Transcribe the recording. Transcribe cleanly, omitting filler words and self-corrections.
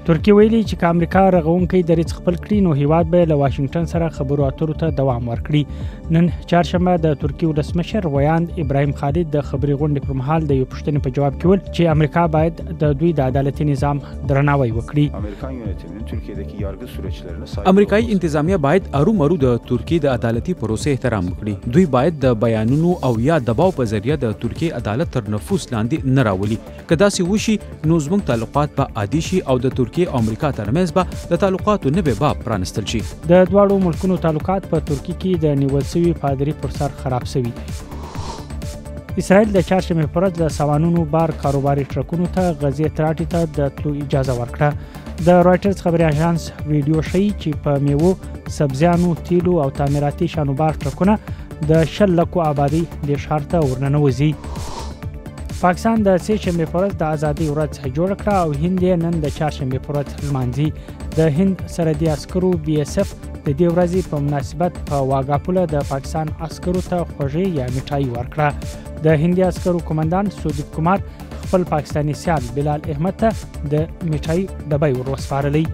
ترکیې ویلي چې که امریکا رغونکی دریځ خپل کړي نو هیواد به له واشنګټن سره خبرو اترو ته دوام ورکړي. نن چهارشنبه د ترکیې ولسمشر ویاند ابراهیم خالد د خبري غونډې پر مهال د یو پوښتنې په جواب کې وویل چې امریکا باید د دوی د عدالتي نظام درناوی وکړي. امریکایي انتظامیه باید ارومرو د ترکیې د عدالتي پروسې احترام وکړي. دوی باید د بیانونو او یا دباو په ذریعه د ترکیې عدالت تر نفوذ لاندې نه راولي. که داسې وشي نو زموږ تعلقات به عادي شي او د ترکیې او امریکا ترمنځ به د تعلقاتو نوی باب پرانستل شي. د دواړو ملکونو تعلقات په ترکیه کې د نیول شوي پادري پر سر خراب شوي. اسرائیل د چهارشنبې پر ورځ له سامانونو بار کاروباري ټرکونو ته غزې تراټې ته د تلو اجازه ورکړه. د رویټرز خبري اژانس ویډیو ښيي چې په میوو، سبزیانو، تیلو او تعمیراتي شانو بار ټرکونه د 20 لکو آبادۍ دې ښار ته ورننوځي. پاکستان د سې شنبې پر ورځ د ازادۍ ورځ جوړه کړه او هند یې نن د چهارشنبې پر ورځ لمانځي. د هند سرحدي عسکرو بي اس اف د دې ورځې په مناسبت په واګا پوله د پاکستان عسکرو ته خوږې یا مټايي ورکړه. د هندي عسکرو قومندان سودیپ کمار خپل پاکستاني سیال بلال احمد ته د مټايي ډبی ور وسپارلی.